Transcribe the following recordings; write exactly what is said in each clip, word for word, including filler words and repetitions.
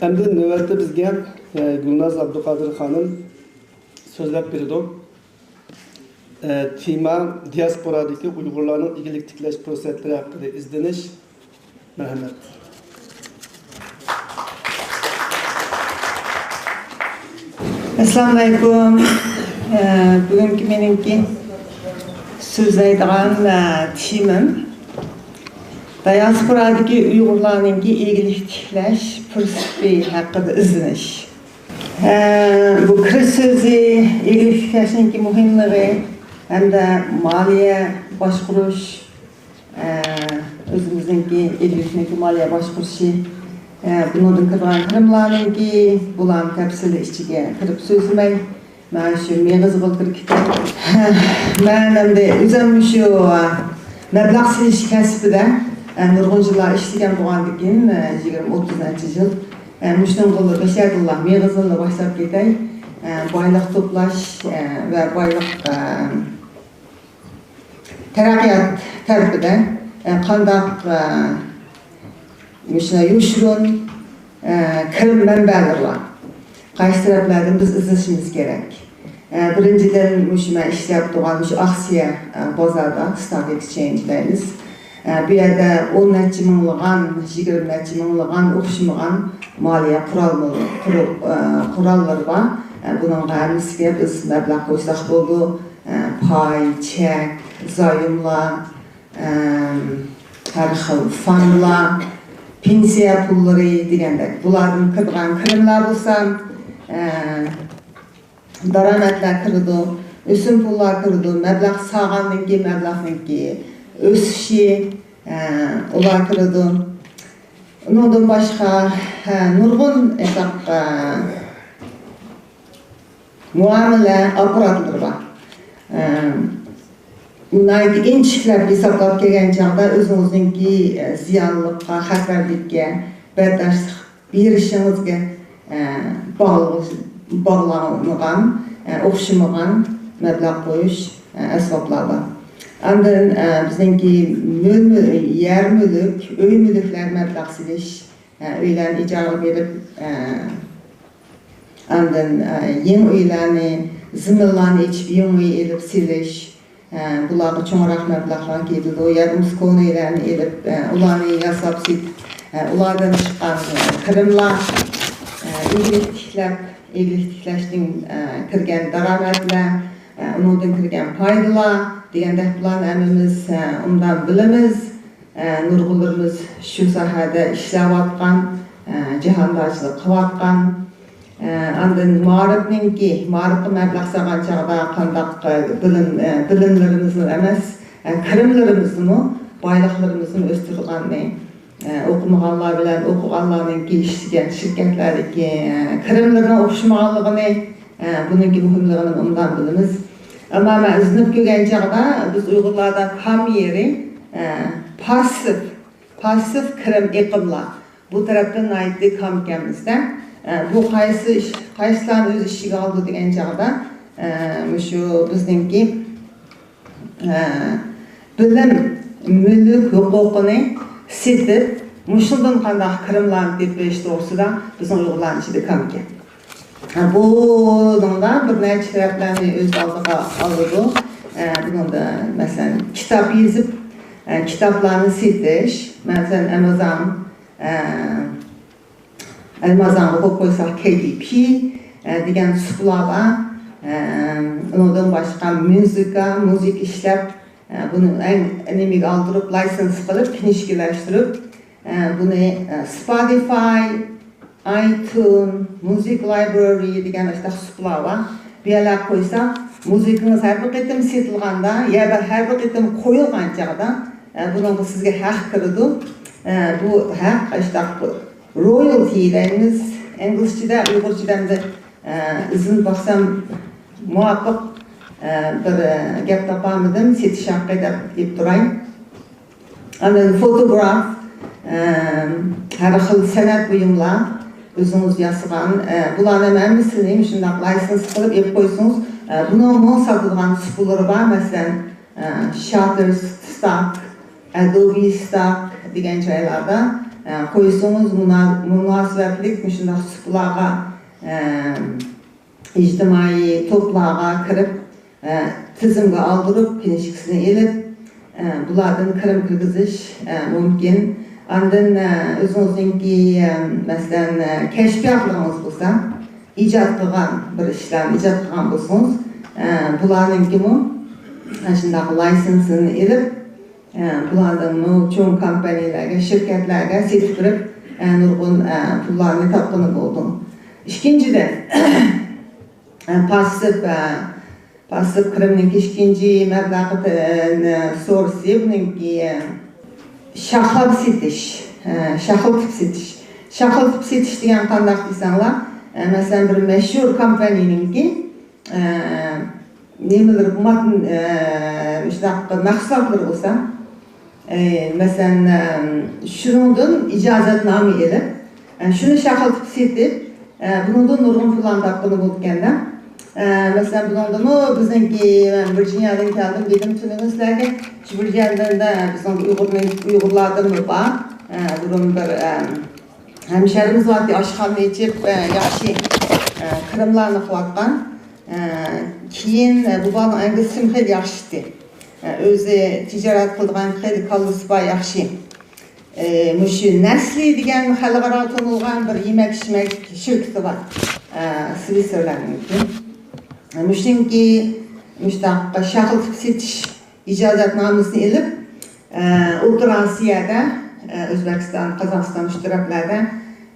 ئەمدى نۆۋەتتە بىزگە، ئە، گۈلناز ئابدۇقادىر خانىم سۆزلەپ بېرىدۇ. ئە، تېما: دىياسپورادىكى ئۇيغۇرلارنىڭ ئىگىلىك تىكلەش پۇرسەتلىرى ھەققىدە ئىزدىنىش. مەرھەمەت. ئەسسالامۇئەلەيكۇم. ئە، بۈگۈنكى مېنىڭكى سۆزلەيدىغان، ئە، تېمام دىياسپورادىكى ئۇيغۇرلارنىڭكى ئىگىلىك تىكلەش پۇرسىتى ھەققىدە ئىزدىنىش. ئە، بۇ كىرىش سۆزى ئىگىلىك تىكلەشنىڭكى مۇھىملىقى ھەمدە مالىيە باشقۇرۇش، ئە، ئۆزىمىزنىڭكى ئىگىلىكنىڭكى مالىيە باشقۇرۇشى، ئە، بۇنىڭدىن كىرىدىغان كىرىملارنىڭكى، بۇلارنى تەپسىلىي ئىچىگە كىرىپ سۆزلىمەي، مانا شۇ مېغىزغىلا كىرىپ كېتەي. مەن ئەمدى ئۆزۈم شۇ مەبلەغ سېلىش كەسپىدە، ئە، نۇرغۇن يىللار ئىشلىگەن بولغاندىكىن، ئە، يىگىرمە، ئوتتۇز نەچچە يىل، ئە، مۇشۇنىڭغىلا بەشەردىنلا مېغىزدىنلا باشلاپ كېتەي. ئە، بايلىق توپلاش، ئە، ۋە بايلىق، ئە، تەرەققىيات تەرىپىدە، ئە، قانداق، ئە، مۇشۇنداق يوشۇرۇن، ئە، كىرىم مەنبەلىرى بار. قايسى تەرەپلەردىن بىز ئىزدىشىمىز كېرەك؟ ئە، بىرىنچىدىن، مۇشۇ مەن ئىشلەپ تۇرغان مۇشۇ ئاكسىيە، ئە، بازاردا، ستاك ئېكسچېنج دەيمىز. ئە، بۇ يەردە ئون نەچچە مىڭلىغان، يىگىرمە نەچچە مىڭلىغان ئوخشىمىغان مالىيە قۇرالمىلىرى، قۇرۇ-، ئە، قوراللىرى بار. ئە، بۇنىڭغا ھەممىسىگە بىز مەبلەغ قوشساق بولىدۇ. ئە، پاي، چەك، زايوملار، ئەم، ھەر خىل فاندلار، پېنسىيە پۇللىرى دېگەندەك. بۇلاردىن كىرىدىغان كىرىملەر بولسا، ئە، دارامەتلەر كىرىدۇ، ئۆسۈم پۇللار كىرىدۇ، مەبلەغ سالغاندىن كېيىن مەبلەغنىڭكى ئۆسۈشى، ئە، ئۇلار كىرىدۇ. ئۇنىڭدىن باشقا، ھە، نۇرغۇن ئېساپ، ئە، مۇئامىلە ئاپپاراتلىرى بار. ئە، ناھايىتى ئىنچىكىلەپ ھېسابلاپ كەلگەن چاغدا ئۆزىڭىزنىڭكى، ئە، زىيانلىققا، خەتەرلىككە بەرداشلىق بېرىشىڭىزگە، ئە، باغلىق-، باغلانغان، ئە، ئوخشىمىغان مەبلەغ قويۇش، ئە، ئەسۋابلار بار. ئاندىن، ئە، بىزنىڭكى مۈل-، مۈ-، يەر مۈلۈك، ئۆي مۈلۈكلەر مەبلەغ سېلىش، ئە، ئۆيلەرنى ئىجارىگە بېرىپ، ئە، ئاندىن، ئە، يېڭى ئۆيلەرنى، زېمىنلارنى ئېچىپ، يېڭى ئۆي ئېلىپ سېلىش، ئە، بۇلارغا چوڭراق مەبلەغلەر كېتىدۇ. يا بولمىسا كونا ئۆيلەرنى ئېلىپ، ئە، ئۇلارنى ياساپ سېتىپ، ئە، ئۇلاردىن چىققان، ئە، كىرىملار، ئە، ئىگىلىك تىكلەپ، ئىگىلىك تىكلەشتىن، ئە، كىرگەن دارامەتلەر، ئە، ئۇنىڭدىن كىرگەن پايدىلار دېگەندەك، بۇلارنى ھەممىمىز، ئە، ئوبدان بىلىمىز. ئە، نۇرغۇنلىرىمىز شۇ ساھەدە ئىشلەۋاتقان، ئە، جاھاندارچىلىق قىلىۋاتقان. ئە، ئاندىن مائارىپنىڭكى، مائارىپقا مەبلەغ سالغان چاغدا قانداق، ئە، بىلىم، ئە، بىلىملىرىمىزنى ئەمەس، ئە، كىرىملىرىمىزنىمۇ، بايلىقلىرىمىزنى ئۆستۈرىدىغاننى، ئە، ئوقۇمىغانلار بىلەن ئوقۇغانلارنىڭكى ئىشلىگەن شىركەتلەردىكى، ئە، كىرىملىرىنىڭ ئوخشىمىغانلىقىنى، ئە، بۇنىڭكى مۇھىملىقىنى ئوبدان بىلىمىز. ئەمما مەن ئىزدىنىپ كۆرگەن چاغدا بىز ئۇيغۇرلاردا كام يېرى، ئە، پاسسىپ، پاسسىپ كىرىم ئېقىملار. بۇ تەرەپتىن ناھايىتى كام ئىكەنمىز-دە. ئە، بۇ قايسى ئىش، قايسىلارنى ئۆز ئىچىگە ئالىدۇ دېگەن چاغدا، ئە، مۇشۇ بىزنىڭكى، ئە، بىلىم، مۈلۈك ھوقۇقىنى سېتىپ، مۇشۇندىن قانداق كىرىملارنى تېپىش توغرىسىدا بىزنىڭ ئۇيغۇرلارنىڭ ئىچىدە كام ئىكەن. ھە، بۇنىڭدا بىر نەچچە تەرەپلەرنى ئۆز ئالدىغا ئالىدۇ. ئە، بۇنىڭدا، مەسىلەن، كىتاب يېزىپ، ئە، كىتابلارنى سېتىش، مەسىلەن، ئامازون، ئە، ئامازونغا قويۇپ قويساق، كەي دى پى، ئە، دېگەن سۇپىلار بار. ئە، ئۇنىڭدىن باشقا مۇزىكا، مۇزىكا ئىشلەپ، ئە، بۇنى ئەڭ نېمىگە ئالدۇرۇپ، لايسېنس قىلىپ، كىنىشكىلەشتۈرۈپ، ئە، بۇنى، ئە، سپوتىفاي، ئايتون، مۇزىك لايبرارى دېگەن ئاشۇنداق سۇپىلار بار. بۇ يەرلەرگە قويسا، مۇزىكىڭىز ھەر بىر قېتىم سېتىلغاندا، يا بىر ھەر بىر قېتىم قويۇلغان چاغدا، ئە، بۇنىڭغا سىزگە ھەق كىرىدۇ. ئە، بۇ ھەق ئاشۇنداق رويالتى دەيمىز ئىنگلىزچىدە، ئۇيغۇرچىدا ئەمدى، ئە، ئىزدىنىپ باقسام مۇۋاپىق، ئە، بىر، ئە، گەپ تاپالمىدىم، سېتىش ھەققى دەپ ئېيتىپ تۇراي. ئاندىن فوتوگراف، ئە، ھەر خىل سەنئەت بۇيۇملار، ئۆزىڭىز ياسىغان، ئە، بۇلارنىڭ ھەممىسىنى مۇشۇنداق لايسېنس قىلىپ ئېلىپ قويسىڭىز، ئە، بۇنىڭمۇ ساتىدىغان سۇپىلىرى بار، مەسىلەن، ئە، شاتتېرستاك، ئەدوبىستاك دېگەن جايلاردا، ئە، قويسىڭىز، مۇنا-، مۇناسىۋەتلىك مۇشۇنداق سۇپىلارغا، ئە، ئىجتىمائىي توپلارغا كىرىپ، ئە، تىزىمگە ئالدۇرۇپ، كىنىشكىسىنى ئېلىپ، ئە، بۇلاردىن كىرىم كىرگۈزۈش، ئە، مۇمكىن. ئاندىن، ئە، ئۆزىڭىزنىڭكى، ئە، مەسىلەن، ئە، كەشپىياتلىرىڭىز بولسا، ئىجاد قىلغان بىر ئىشلارنى ئىجاد قىلغان بولسىڭىز، ئە، بۇلارنىڭكىمۇ، ئە، شۇنداق لايسېنسىنى ئېلىپ، ئە، بۇلاردىنمۇ چوڭ كومپانىيەلەرگە، شىركەتلەرگە سېتىپ بېرىپ، ئە، نۇرغۇن، ئە، پۇللارنى تاپقىلى بولىدۇ. ئىككىنچىدىن، ئە، پاسسىپ، ئە، پاسسىپ كىرىمنىڭكى ئىككىنچى مەبلەغ، ئە، سورۇسى بۇنىڭكى، ئە، شاخلاپ سېتىش، ئە، شاخلىتىپ سېتىش. شاخلىتىپ سېتىش دېگەن قانداق دېسەڭلار، ئە، مەسىلەن، بىر مەشھۇر كومپانىيەنىڭكى ئە، نېمىلىرى، مات-، ئە، مۇشۇنداق مەھسۇلاتلىرى بولسا، ئە، مەسىلەن، ئە، شۇنىڭدىن ئىجازەتنامە ئېلىپ، ئە، شۇنى شاخلىتىپ سېتىپ، ئە، بۇنىڭدىن نۇرغۇن پۇللارنى تاپقىلى بولىدىكەن-دە. ئە، مەسىلەن، بۇنىڭدىمۇ بىزنىڭكى، مەن ۋىرجىنىيادىن كەلدىم، دېدىم تۈنۈگۈن سىلەرگە، شۇ ۋىرجىنىيادىن بىزنىڭ ئۇيغۇرنىڭ، ئۇيغۇرلاردىنمۇ بار، ئە، بۇرۇن بىر، ئە، ھەمشەھىرىمىز بارتى، ئاشخانا ئېچىپ، ئە، ياخشى، ئە، كىرىملارنى قىلىۋاتقان. ئە، كېيىن، ئە، بۇ بالىنىڭ ئەڭگىسىمۇ خېلى ياخشى ئىدى. ئە، ئۆزى تىجارەت قىلىدىغان خېلى كاللىسى بار، ياخشى. ئە، مۇشۇ نەسلى دېگەن خەلقئارا تونۇلغان بىر يېمەك-ئىچمەك شىركىتى بار. ئە، سۋىتسېرلەندنىڭكى. ئە، مۇشۇنىڭكى مۇشۇنداق شاخلىتىپ سېتىش ئىجازەتنامىسىنى ئېلىپ، ئە، ئوتتۇرا ئاسىيادا، ئە، ئۆزبېكىستان، قازاقىستان شۇ تەرەپلەردە،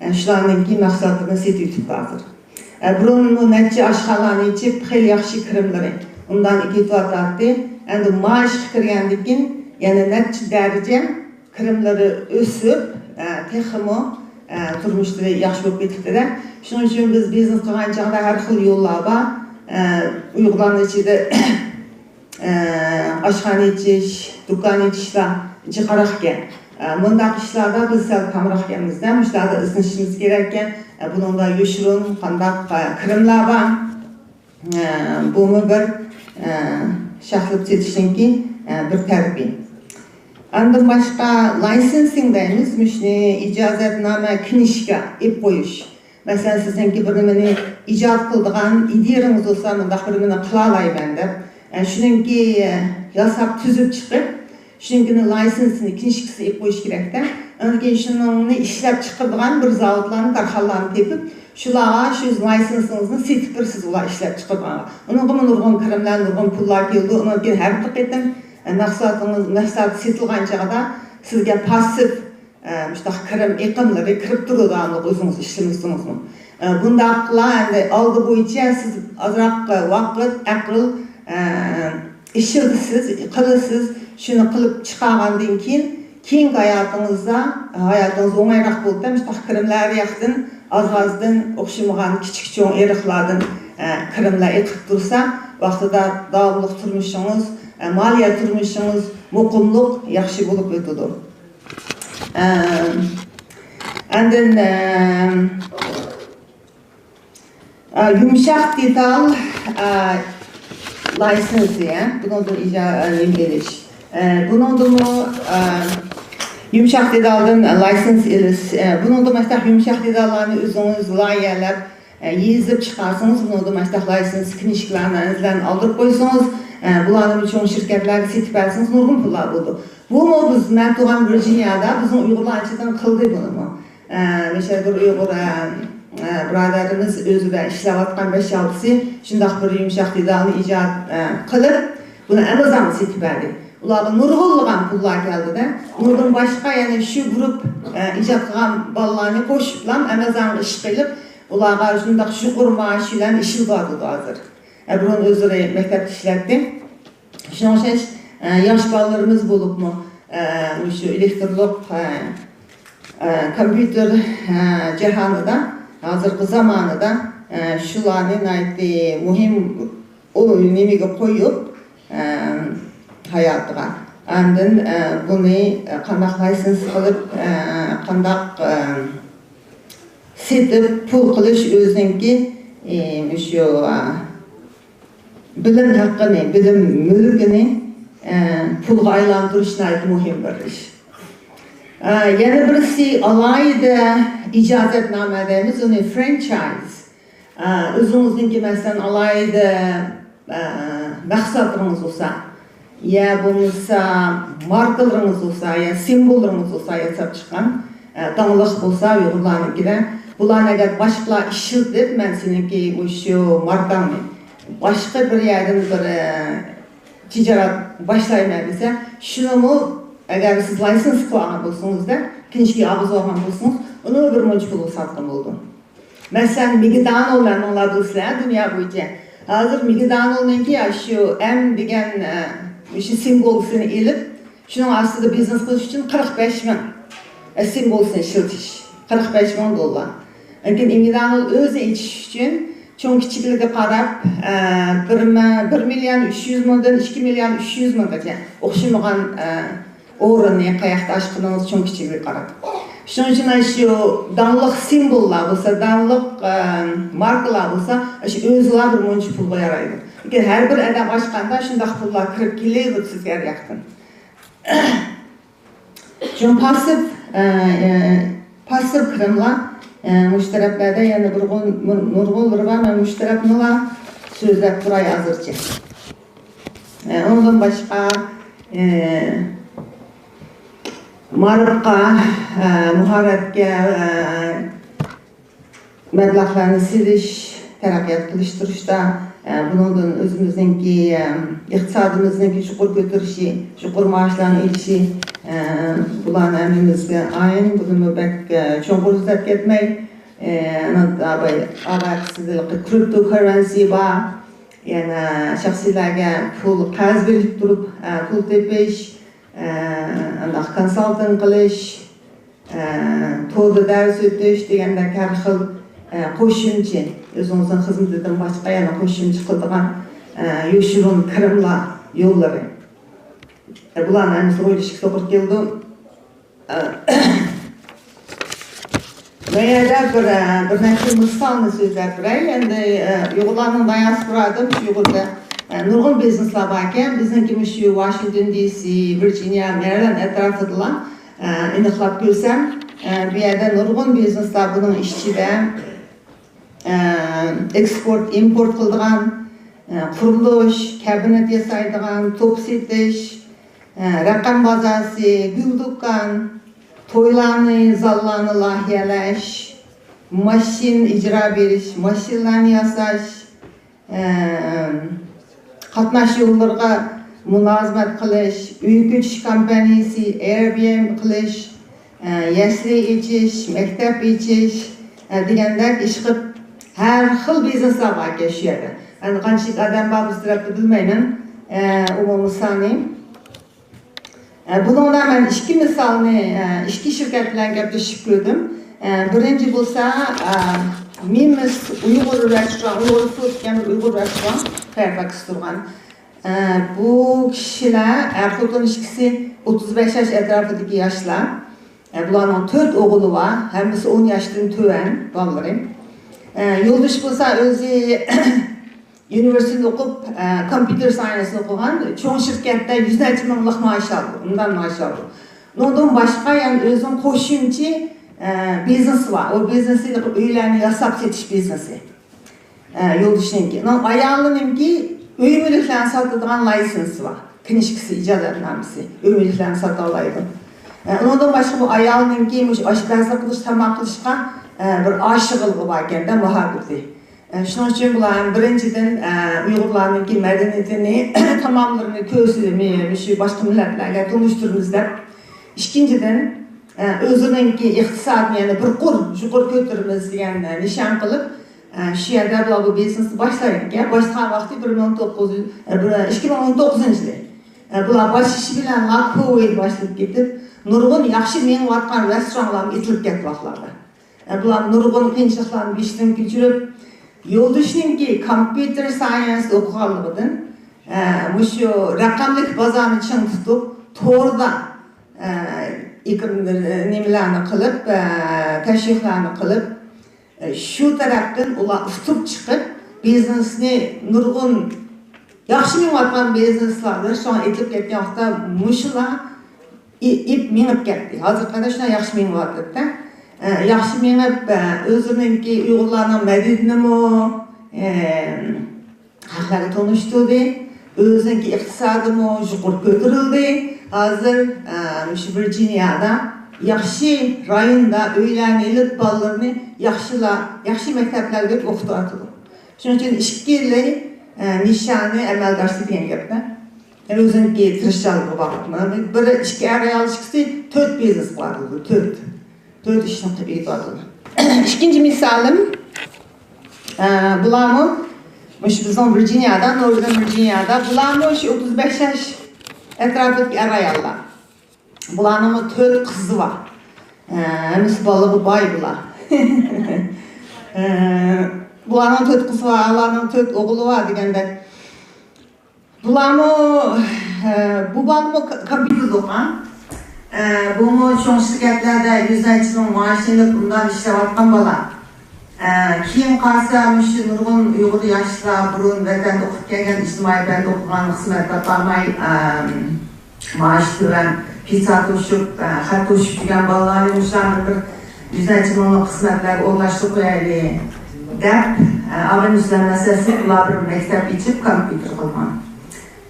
ئە، شۇلارنىڭكى مەھسۇلاتلىرىنى سېتىۋېتىپتۇ ھازىر. ئە، بۇرۇن بۇ نەچچە ئاشخانىلارنى ئېچىپ، خېلى ياخشى كىرىملىرى ئۇندان كېتىۋاتاتتى. ئەمدى مائاشقا كىرگەندىن كېيىن يەنە نەچچە دەرىجە كىرىملىرى ئۆسۈپ، ئە، تېخىمۇ، ئە، تۇرمۇشلىرى ياخشى بولۇپ كېتىپتۇ-دە. شۇنىڭ ئۈچۈن بىز بىزنېس قىلغان چاغدا ھەر خىل يوللار بار. ئە، ئۇيغۇرلارنىڭ ئىچىدە ئە، ئاشخانا ئېچىش، دۇكان ئېچىشلار جىقراق ئىكەن. ئە، مۇنداق ئىشلاردا بىز سەل كامراق ئىكەنمىز-دە، مۇشۇلاردا ئىزدىنىشىمىز كېرەك ئىكەن. ئە، بۇنىڭدا يوشۇرۇن قانداق، ئە، كىرىملار بار. ئە، بۇمۇ بىر، ئە، شاخلىتىپ سېتىشنىڭكى، ئە، بىر تەرىپى. ئاندىن باشقا لايسېنسىڭ دەيمىز، مۇشۇنى ئىجازەتنامە، كىنىشكا ئېلىپ قويۇش. مەسىلەن، سىزنىڭكى بىر نېمىنى ئىجاد قىلىدىغان ئىدىيىڭىز بولسا، مۇنداق بىر نېمىنى قىلالايمەن دەپ، ئە، شۇنىڭكى، ئە، ياساپ تۈزۈپ چىقىپ، شۇنىڭكىنى لايسېنسىنى، كىنىشكىسىنى ئېلىپ قويۇش كېرەك-دە. ئاندىن كېيىن شۇنىڭنى ئىشلەپ چىقىرىدىغان بىر زاۋۇتلارنى، كارخانىلارنى تېپىپ، شۇلارغا شۇ لايسېنسىڭىزنى سېتىپ بېرىسىز، ئۇلار ئىشلەپ چىقىرىدىغانغا. ئۇنىڭغىمۇ نۇرغۇن كىرىملەر، نۇرغۇن پۇللار كېلىدۇ. ئۇنىڭدىن كېيىن ھەر بىر قېتىم، ئە، مەھسۇلاتىڭىز، مەھسۇلات سېتىلغان چاغدا سىزگە پاسسىپ ئە، مۇشۇنداق كىرىم ئېقىملىرى كىرىپ تۇرىدۇ، ئۆزىڭىز ئىشلىمىسىڭىزمۇ. ئە، بۇنداقلا ئەمدى ئالدى بويىچە سىز ئازراق ۋاقىت، ئەقىل، ئە، ئىشلىتىسىز، قىلىسىز، شۇنى قىلىپ چىقارغاندىن كېيىن، كېيىنكى ھاياتىڭىزدا، ھاياتىڭىز ئوڭايراق بولۇپ، مۇشۇنداق كىرىملەر ھەر ياقتىن ئاز-ئازدىن ئوخشىمىغان كىچىك چوڭ ئېرىقلاردىن، ئە، كىرىملەر ئېقىپ تۇرسا، ۋاقتىدا داۋاملىق تۇرمۇشىڭىز، ئە، مالىيە تۇرمۇشىڭىز مۇقىملىق، ياخشى بولۇپ ئۆتىدۇ. ئە، ئاندىن، ئە، ئە، يۇمشاق دېتال، ئە، لايسېنسى، ئە، بۇنىڭدىن ئىجا-، ئە، نېمە ئېلىش. ئە، بۇنىڭدىمۇ، ئە، يۇمشاق دېتالدىن لايسېنس ئېلىش. ئە، بۇنىڭدا مۇشۇنداق يۇمشاق دېتاللارنى ئۆزىڭىز لايىھەلەپ، ئە، يېزىپ چىقارسىڭىز، بۇنىڭدا مۇشۇنداق لايسېنس كىنىشكىلارنى ئۆزلەرنى ئالدۇرۇپ قويسىڭىز، ئە، بۇلارنى چوڭ شىركەتلەرگە سېتىپ بەرسىڭىز، نۇرغۇن پۇللار بولىدۇ. بۇمۇ بىز، مەن تۇرغان ۋىرجىنىيادا بىزنىڭ ئۇيغۇرلار ئىچىدىن قىلدى بۇنىمۇ. ئە، مەسىلەن، بىر ئۇيغۇر، ئە، ئە، بۇرادەرلىرىمىز ئۆزىدە ئىشلەۋاتقان بەش-ئالتىسى شۇنداق بىر يۇمشاق دېتالنى ئىجاد، ئە، قىلىپ، بۇنى ئەمازونغا سېتىپ بەردى. ئۇلارغا نۇرغۇنلىغان پۇللار كەلدى-دە. ئۇنىڭدىن باشقا يەنە شۇ گۇرۇپ، ئە، ئىجاد قىلغان بالىلارنى قوشۇپلا ئەمازونغا ئىش قىلىپ، ئۇلارغا شۇنداق يۇقىرى مائاش بىلەن ئىشلىتىۋاتىدۇ ھازىر. ئە، بۇرۇن ئۆزلىرى مەكتەپتە ئىشلەتتى. شۇنىڭغا ئوخشاش، ئە، ياش بالىلىرىمىز بولۇپمۇ، ئە، مۇشۇ ئېلېكترونلۇق، ئە، ئە، كومپيۇتېر، ئە، جاھانىدا، ھازىرقى زامانىدا، ئە، شۇلارنى ناھايىتى مۇھىم ئۇ نېمىگە قويۇپ، ئە، ھاياتىغا. ئاندىن، ئە، بۇنى، ئە، قانداق لايسېنس قىلىپ، ئە، قانداق، ئە، سېتىپ پۇل قىلىش ئۆزىنىڭكى، ئە، مۇشۇ، ئە، بىلىم ھەققىنى، بىلىم مۈلكىنى، ئە، پۇلغا ئايلاندۇرۇش ناھايىتى مۇھىم بىر ئىش. ئە، يەنە بىرسى ئالاھىدە ئىجازەتنامە دەيمىز، ئۇنى فرانچايز. ئە، ئۆزىڭىزنىڭكى، مەسىلەن، ئالاھىدە، ئە، مەھسۇلاتلىرىڭىز بولسا، يا بولمىسا ماركىلىرىڭىز بولسا، يا سىمۋوللىرىڭىز بولسا ياساپ چىققان، ئە، داڭلىق بولسا ئۇيغۇرلارنىڭكىدە، بۇلارنى ئەگەر باشقىلار ئىشلىتىپ، مەن سېنىڭكى مۇشۇ ماركاڭنى باشقا بىر يەردىن بىر، ئە، تىجارەت باشلايمەن دېسە، شۇنىمۇ ئەگەر سىز لايسېنس قىلغان بولسىڭىزدا، كىنىشكا ئاغزى بولغان بولسىڭىز، ئۇنىمۇ بىر مۇنچە پۇلغا ساتقان بولىدۇ. مەسىلەن، مىگدانول، ھەممىڭلار بىلىسىلەر دۇنيا بويىچە. ھازىر مىگدانولنىڭكى شۇ ئەم دېگەن، ئە، شۇ سىمۋولىنى ئېلىپ، شۇنىڭ ئاستىدا بىزنېس قىلىش ئۈچۈن قىرىق بەش مىڭ، ئە، سىمۋولىنى ئىشلىتىش. قىرىق بەش مىڭ دوللار. لېكىن مىگدانول ئۆزى ئېچىش ئۈچۈن چوڭ كىچىكلىكىگە قاراپ، ئە، بىر مە-، بىر مىليون ئۈچ يۈز مىڭدىن ئىككى مىليون ئۈچ يۈز مىڭغىچە ئوخشىمىغان، ئە، ئورۇننى قاياقتا ئاچقىنىڭىز چوڭ كىچىكلىكىگە قاراپ. شۇنىڭ ئۈچۈن شۇ داڭلىق سىمۋوللار بولسا، داڭلىق، ئە، ماركىلار بولسا، شۇ ئۆزىلا بىر مۇنچە پۇلغا يارايدۇ. لېكىن ھەر بىر ئادەم ئاچقاندا شۇنداق پۇللار كىرىپ كېلىۋېرىدۇ سىزگە ھەر ياقتىن. شۇ پاسسىپ، ئە، ئە، پاسسىپ كىرىملار، ئە، مۇشۇ تەرەپلەردە يەنە بىر غۇن-، نۇر-، نۇرغۇنلىرى بار. مەن مۇشۇ تەرەپنىلا سۆزلەپ تۇراي ھازىرچە. ئە، ئۇنىڭدىن باشقا، ئە، مائارىپقا، ئە، ماھارەتكە، ئە، مەبلەغلەرنى سېلىش، تەرەققىيات قىلىشتۇرۇشتا، ئە، بۇنىڭدىن ئۆزىمىزنىڭكى، ئە، ئىقتىسادىمىزنىڭكى يۇقىرى كۆتۈرۈشى، يۇقىرى مائاشلارنى ئېلىشى، ئە، بۇلارنى ھەممىمىزگە ئايان، بۇنىمۇ بەك، ئە، چوڭقۇر ئىزدەپ كەتمەي، ئە، ئانا-، ئاۋاي-، ئاۋاقىسىدا كرىپتو كاررېنسى بار، يەنە شەخسىيلەرگە پۇل قەرز بېرىپ تۇرۇپ، ئە، پۇل تېپىش، ئە، ئانداق كونسالتىنگ قىلىش، ئە، توردا دەرس ئۆتۈش دېگەندەك ھەر خىل، ئە، قوشۇمچە، ئۆزىڭىزنىڭ خىزمىتىدىن باشقا يەنە قوشۇمچە قىلىدىغان، ئە، يوشۇرۇن كىرىملار يوللىرى. ئە، بۇلارنى ھەممىسىنى ئويلىشىشقا توغرا كېلىدۇ. ئە، بۇ يەردە بىر، ئە، بىر نەچچە مىسالنى سۆزلەپ بېرەي. ئەمدى، ئە، ئۇيغۇرلارنىڭ دىياسپورادىن شۇ ئۇيغۇردا، ئە، نۇرغۇن بىزنېسلار باركەن. بىزنىڭكى مۇشۇ ۋاشىنگتون دى سى، ۋىرجىنىيە، مېرىلاند ئەتراپىدىلا ئە، ئېنىقلاپ كۆرسەم، ئە، بۇ يەردە نۇرغۇن بىزنېسلار بۇنىڭ ئىچىدە، ئە، ئېكسپورت، ئىمپورت قىلىدىغان، ئە، قۇرۇلۇش، كابىنېت ياسايدىغان، توپ سېتىش، ئە، رەقەم بازاسى، گۈل دۇكان، تويلارنى، زاللارنى لايىھەلەش، ماشىنا ئىجارە بېرىش، ماشىنىلارنى ياساش، ئە، قاتناش يوللىرىغا مۇلازىمەت قىلىش، ئۆي كۆچۈش كامپانىيىسى، ئېيربىئېنبى قىلىش، ئە، يەسلى ئېچىش، مەكتەپ ئېچىش، ئە، دېگەندەك ئىشقىلىپ ھەر خىل بىزنېسلار باركەن شۇ يەردە. ئەمدى قانچىلىك ئادەم بار بىز تەرەپتە بىلمەيمەن، ئە، ئومۇمىي سانى. ئە، بۇنىڭدا مەن ئىككى مىسالنى، ئە، ئىككى شىركەت بىلەن گەپلىشىپ كۆردۈم. ئە، بىرىنچى بولسا، ئە، مىمىس ئۇيغۇر رېستوران، ئۇيغۇر فۇد دېگەن بىر ئۇيغۇر رېستوران، فېرفاكس تۇرغان. ئە، بۇ كىشىلەر، ئەر خوتۇن ئىككىسى ئوتتۇز بەش ياش ئەتراپىدىكى ياشلار. ئە، بۇلارنىڭ تۆت ئوغلى بار، ھەممىسى ئون ياشتىن تۆۋەن بالىلىرى. ئە، يولدىشى بولسا ئۆزى ئۇنىۋېرسىتېتتا ئوقۇپ، ئە، كومپيۇتېر ساينسنى ئوقۇغان، چوڭ شىركەتتە يۈز نەچچە مىڭلىق مائاش ئالىدۇ، ئۇنداق مائاش ئالىدۇ. ئۇنىڭدىن باشقا يەنە ئۆزىنىڭ قوشۇمچە، ئە، بىزنېسى بار. ئۇ بىزنېسى ئۆيلەرنى ياساپ سېتىش بىزنېسى. ئە، يولدىشىنىڭكى. ئۇنىڭ ئايالىنىڭكى ئۆي مۈلۈكلەرنى ساتىدىغان لايسېنسى بار. كىنىشكىسى، ئىجازەتنامىسى. ئۆي مۈلۈكلەرنى ساتالايدۇ. ئە، ئۇنىڭدىن باشقا بۇ ئايالنىڭكى مۇشۇ ئاشپەزلىك قىلىش، تاماق قىلىشقا، ئە، بىر ئاشىقلىقى باركەن-دە، مۇھەببىتى. ئە، شۇنىڭ ئۈچۈن بۇلار ھەم بىرىنچىدىن، ئە، ئۇيغۇرلارنىڭكى مەدەنىيىتىنى، تاماملىرىنى كۆرسىتىمىز، مۇشۇ باشقا مىللەتلەرگە تونۇشتۇرىمىز دەپ. ئىككىنچىدىن، ئە، ئۆزىنىڭكى ئىقتىسادىنى يەنە بىر قۇر يۇقىرى كۆتۈرىمىز دېگەن، ئە، نىشان قىلىپ، ئە، شۇ يەردە بۇلار بۇ بىزنېسنى باشلايدىكەن. باشلىغان ۋاقتى بىر مىڭ توققۇز يۈز، ئە، بىر، ئىككى مىڭ ئون توققۇزىنچى يىلى. ئە، بۇلار باشلىشى بىلەنلا كوۋىد باشلىنىپ كېتىپ، نۇرغۇن ياخشى مېڭىۋاتقان رېستورانلارمۇ ئېتىلىپ كەتتى ۋاقىتلاردا. ئە، بۇلار نۇرغۇن قىيىنچىلىقلارنى بېشىدىن كەچۈرۈپ، يولدىشىنىڭكى كومپيۇتېر ساينس ئوقۇغانلىقىدىن، ئە، مۇشۇ رەقەملىك بازارنى چىڭ تۇتۇپ، توردا، ئە، ئېكران-، نېمىلەرنى قىلىپ، ئە، تەشۋىقلارنى قىلىپ، ئە، شۇ تەرەپتىن ئۇلار ئۇتۇپ چىقىپ، بىزنېسنى نۇرغۇن ياخشى مېڭىۋاتقان بىزنېسلاردا شۇڭا ئېتىلىپ كەتكەن ۋاقىتتا مۇشۇلار ئېپ مېڭىپ كەتتى. ھازىرغا قەدەر شۇنداق ياخشى مېڭىۋاتىدۇ-دە. ئە، ياخشى مېڭىپ، ئە، ئۆزىنىڭكى ئۇيغۇرلارنىڭ مەدەنىيىتىنىمۇ، ئە، خەقلەرگە تونۇشتۇردى. ئۆزىنىڭكى ئىقتىسادىمۇ يۇقىرى كۆتۈرۈلدى. ھازىر، ئە، مۇشۇ ۋىرجىنىيادا ياخشى رايوندا ئۆيلەرنى ئېلىپ، بالىلىرىنى ياخشىلا-، ياخشى مەكتەپلەرگە ئوقۇتۇۋاتىدۇ. شۇنىڭ ئۈچۈن ئىككىلى، ئە، نىشانى ئەمەلگە ئاشتى دېگەن گەپتە. ئۆزىنىڭكى تىرىشچانلىقىغا باغلىق. بىر ئىككى ئەر ئايال، ئىككىسى تۆت بىزنېس قىلىۋاتىدۇ، تۆت. تۆت ئىشنى قىلىپ يېتىۋاتىدۇ. ئىككىنچى مىسالىم، ئە، بۇلارمۇ مۇشۇ بىزنىڭ ۋىرجىنىيادا، نورزېرن ۋىرجىنىيادا، بۇلارمۇ شۇ ئوتتۇز بەش ياش ئەتراپىدىكى ئەر ئاياللار. بۇلارنىڭمۇ تۆت قىزى بار. ئە، ھەممىسى بالىغا باي بۇلار. ئە، بۇلارنىڭ تۆت قىزى بار، ئۇلارنىڭ تۆت ئوغلى بار دېگەندەك. بۇلارمۇ، ئە، بۇ بالىمۇ ك-، كومپيۇتېردا ئوقۇغان. ئە، بۇمۇ چوڭ شىركەتلەردە يۈز نەچچە مىڭ مائاش ئېلىپ، ئۇنداق ئىشلەۋاتقان بالا. ئە، كېيىن قارىسا، مۇشۇ نۇرغۇن ئۇيغۇر ياشلار، بۇرۇن ۋەتەندە ئوقۇپ كەلگەن، ئىجتىمائىي پەندە ئوقۇغان، خىزمەت تاپالماي، ئە، مائاش تۆۋەن، پىتسا توشۇپ، ئە، خەت توشۇپ دېگەن بالىلارنى مۇشۇلارنى بىر يۈز نەچچە مىڭلىق خىزمەتلەرگە ئورۇنلاشتۇرۇپ قويايلى دەپ، ئە، ئاغىنە ئىشلار مەسىلىسى بۇلار بىر مەكتەپ ئېچىپ، كومپيۇتېر قىلغان.